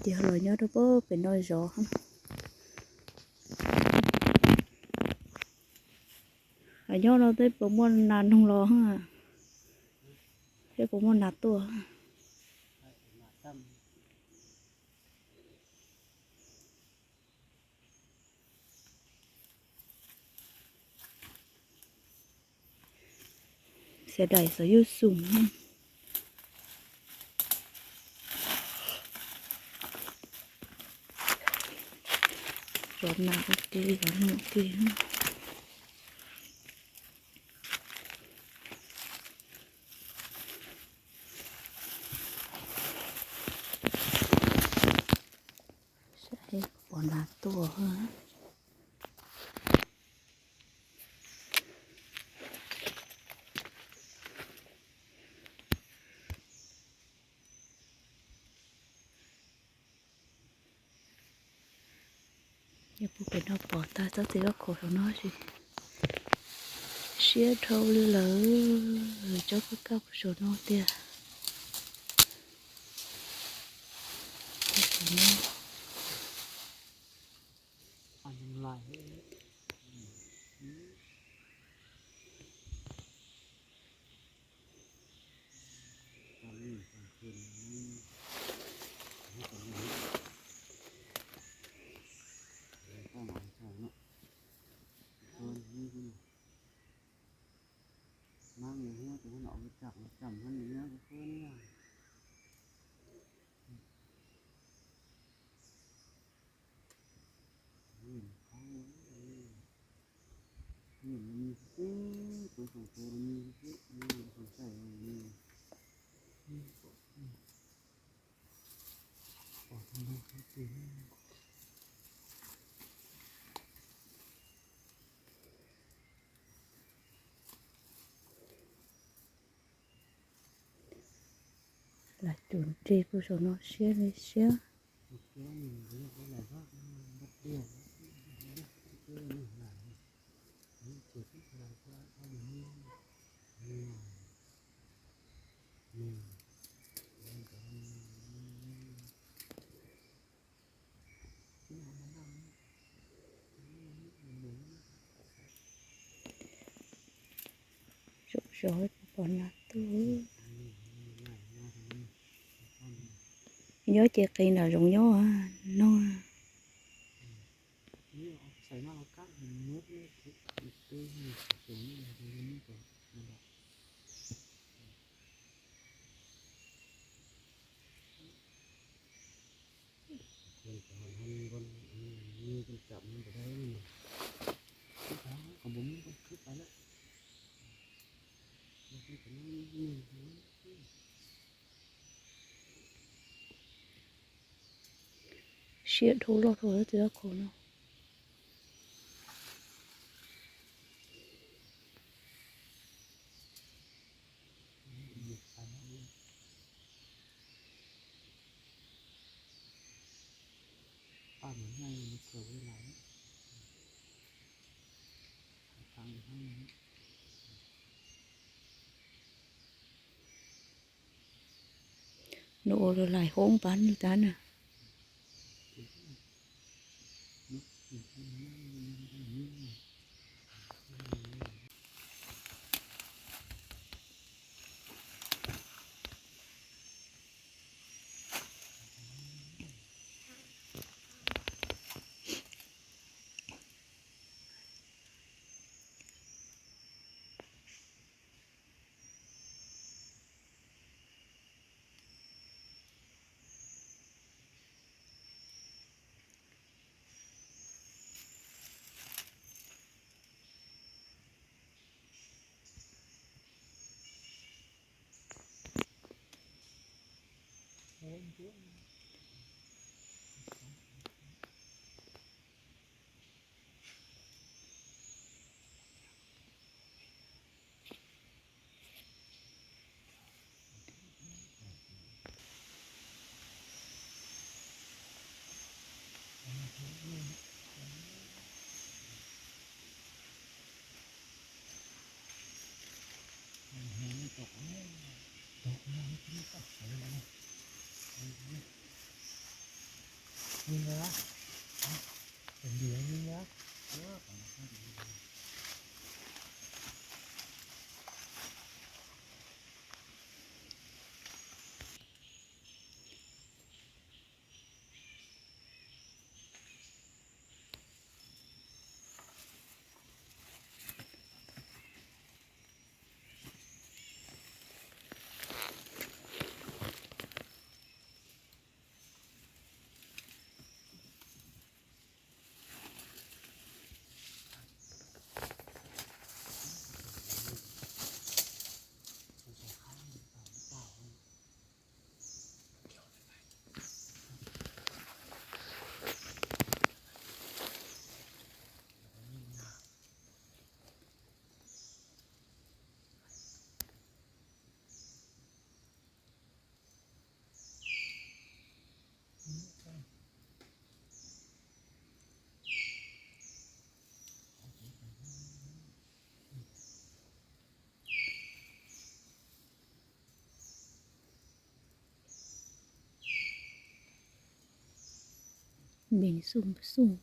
Tias los nyob rau pem no zov. Nyob no tej puas muaj nas noog los, tej puas muaj nas tuaj. Xav daim xav yuj xum. Zov nas ua ke, zov noog ua ke. Saib puas nas tuaj. Yog pug pem no pom tag tsob txiv vab khaum saum no, siab dhau lawm, tsob kab kaj pug saum no tiag. Lam cum ris pug saum no siab li siab. Zov zov pom nas tuaj. Nyob ces qis nram zoov nyob no. Siab dhau loj rau txiv vab khaum no. Nws ua lais hoob pab nws tab na. Npees xub xub.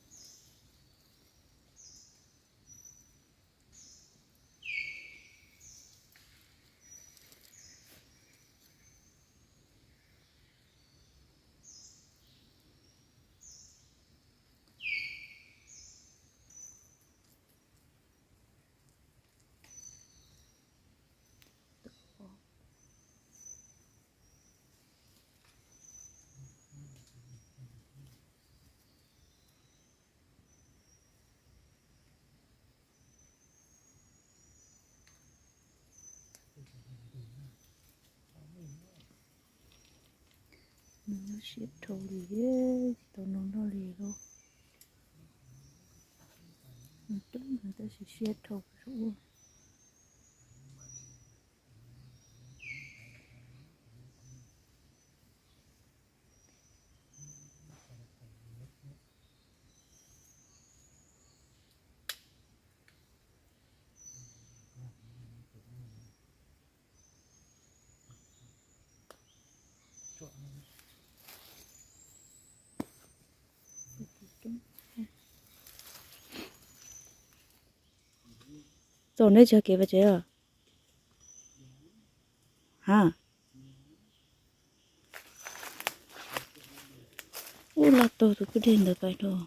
Nws lub siab dhau li, tsis tau noj noj li lauj. Nws tab sis siab dhau ua. Txog neb tsis kev vaj tsev los? Ha. Ub, laj tog tus kwj deg ntawd pais rau.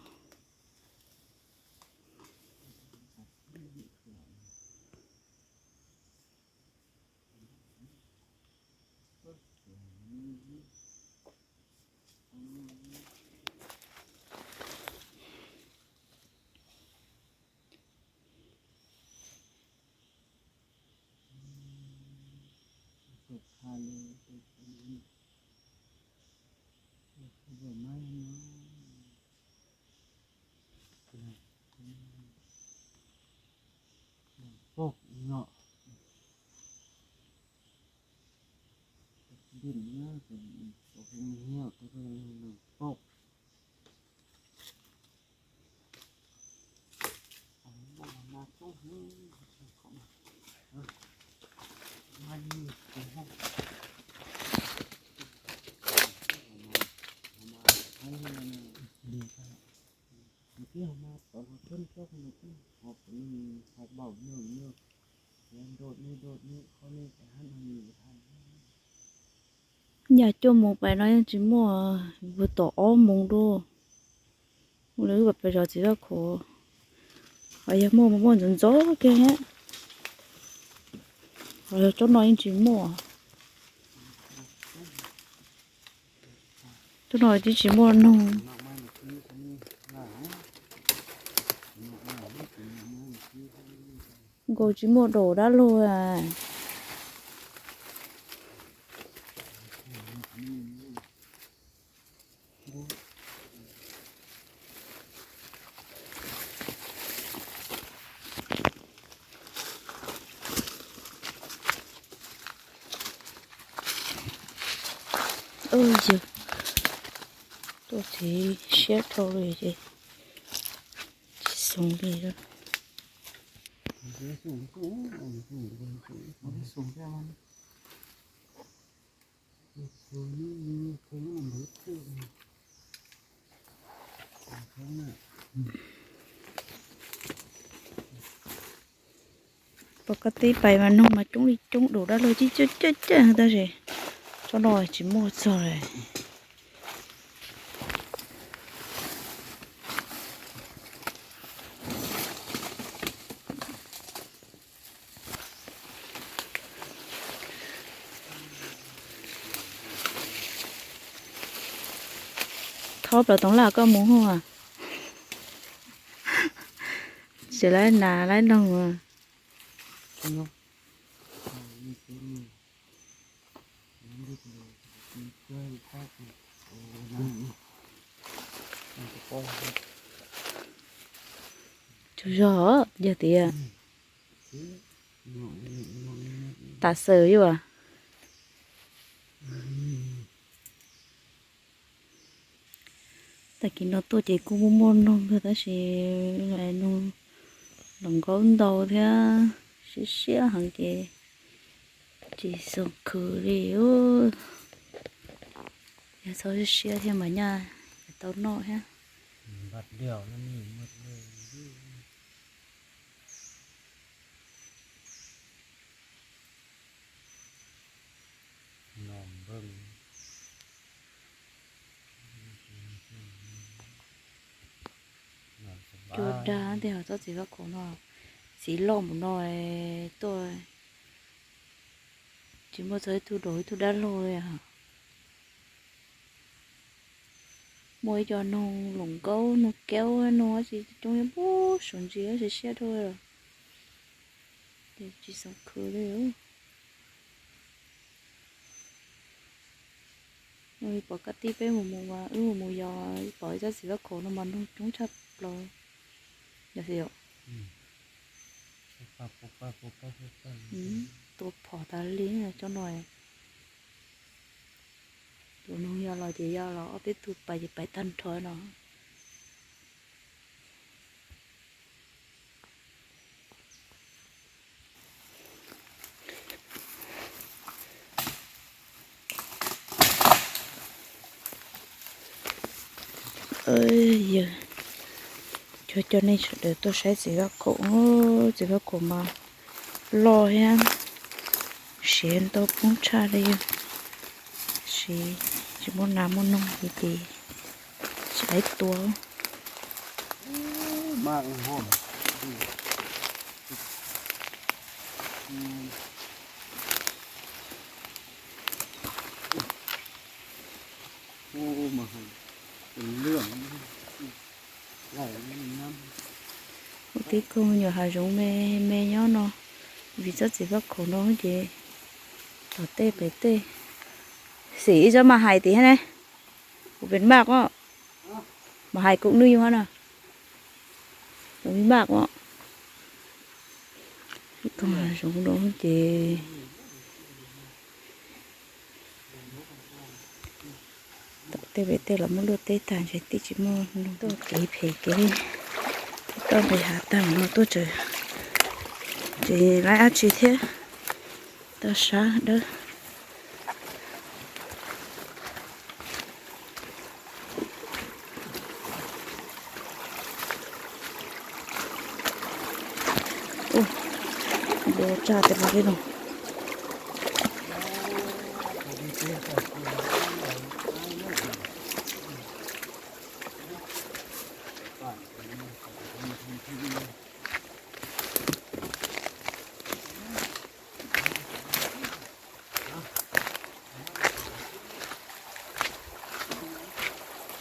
Yam cuaj moos pais no yeej tsis muaj, vwm tom ob moos dua. Ua li wb pais zov txiv dab khuv, ho yog muaj muaj ntxov ntxov kiag thiab. Ho yog tsob no yeej tsis muaj. Tsob no twb tsis muaj noog. Nkaus tsis muaj daus dab laug. Ub yawg, tuaj txiv siab dhau li ces tsis xoo li lawm. Koj teb pais mas noog mas coob li coob, dua dab laug coob coob coob, tab sis tsob no tsis muaj txog li. Thob plaws toov laj koj mus hos. Tsis laib nas laib noog. Tsaug zog, yog tias tas xwm yuav. Tag kis no tuaj ces kuj muaj muaj noog kawg tab sis noog los nkaub ntau thiab siab siab heev ces tsis xav khwv li. Yog txhob siab siab thiab mas nyaj tau noj thiab. Cua dab tiag, tsob txiv faj khaum no, txiv loj mus no tuaj tsis muaj txog ib tug dau ib tug dab laug li. Muaj ib co noog loos nkaub noog kaub noog dab tsi coob coob pub suav ntsis dab tsi siab rau lawm. Ces tsis xav khwv li. Pom kab tij peb mus mus mas wb mus mus yos pom ib tsob txiv faj khaum no mas noog coob tshaj plaws. Yog xwb yom. Tua phom tas li tsob no. Tus noog yog los ces yog los ob peb tug pais ces pais tag nrho no. Yog coj nej sawv daws tuaj saib txiv faj khaum, txiv faj khaum mas loj thiab siav ntau poob tshaj li. Tab sis tsis muaj nas muaj noog li ces tsis laib tua. Ua tib koog nyuam hav zoov me me nyob no, vim tsob txiv faj khaum no ces tom tej pem tej. Xim ib tsob mas hais tim hab ne, kuv pem maj os, mas hais kuv nws yug hab na, kuv maj os. Ib koog hav zoov no ces tom tej pem tej los muab luaj teb tag ntshe twb tsis muaj noog. Tuaj kev phem kev, toj nqis hav tag no tuaj tseem, tsis laib dab tsi thiab, toj sab dawb. Ua tsaj tes li no.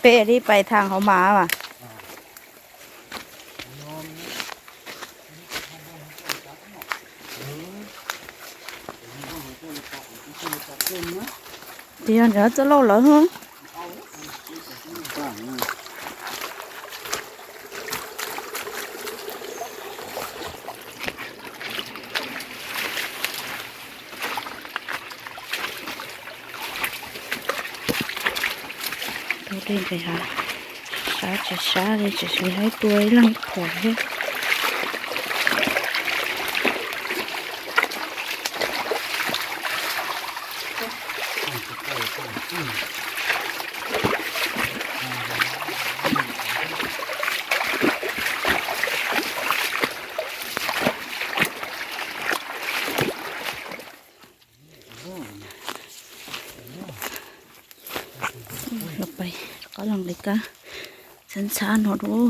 Peb li pais thaam hauv mas mas. Ces yog nrad txoj lauj lawm. Tus dej nqis hav, sab tsis sab li, tseem tsis laib tua ib leeg phom thiab. Qab los nqis kab ntxhab ntxhab no dua.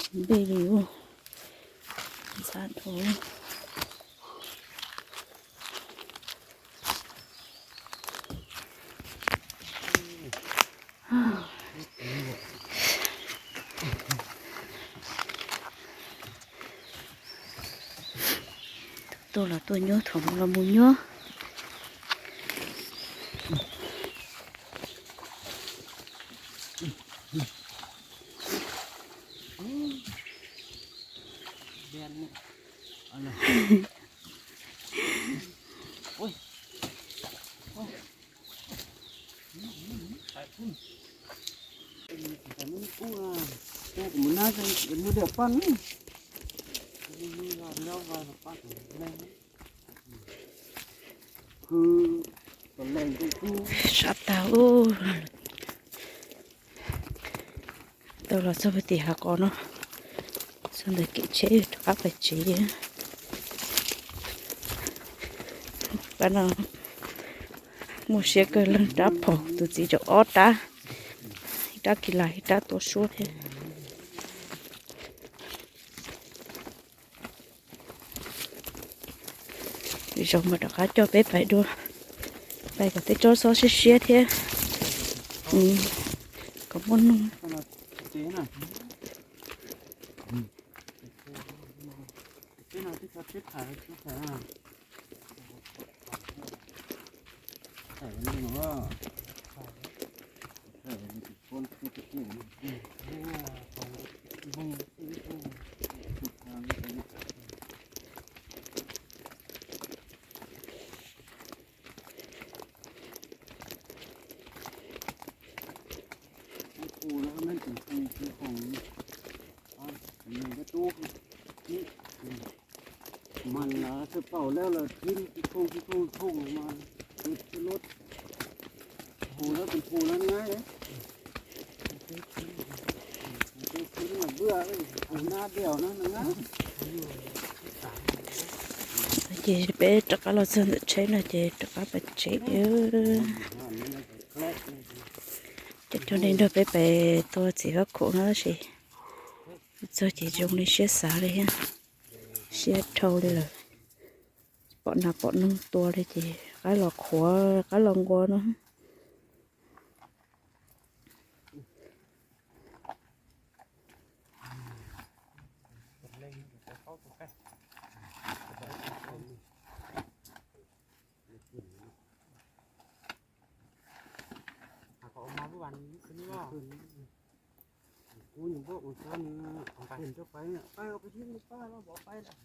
Tsis npej li ub. Ntxhab dhau. Tuaj los tuaj nyuab, thaum mus los mus nyuab. Sab tag ub. Tau los txog puag tim hav qos no, txog ntawm kev tsheb rov qab pais tsev. Pab no muaj siab kawg, leej rab phaum, tus txiv tseem ob rab, ib rab kis las ib rab tua suab thiab. Zoo mas rov qab coj peb pais dua, pais kom tej tsob xob siab siab thiab, kom muaj nuj. Mas lawv txawj paum lawm los thib thib thooj thib thooj thooj mas lub phu lawm phu lawm na. Ces peb rov qab los txog ntawm tsheb no ces rov qab pais tsev. Cov coj nej nrog peb pais tua txiv fab khuam no tab sis txog ces zoo li siab xav li thiab, siab dhau li lawm. Pom nas pom noog tua li ces rov qab los qhuav rov qab los nqua no. Kuv nyuam qhuav ua txob nws pem rau pais, pais pais tib pab los pais lawm.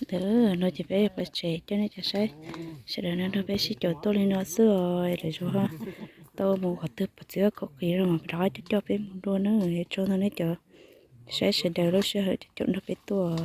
Ntawm no ces peb pais tsev coj nej cov saib, sawv daws no nrog peb sib caum tuaj li no xwb os. Lwm zaus tau mus qhov twg pom txiv fab khuam qis no mas rov qab coj coj peb mus dua na. Tsaug ntau nej cov saib sawv daws lub sij hawm caum nrog peb tuaj.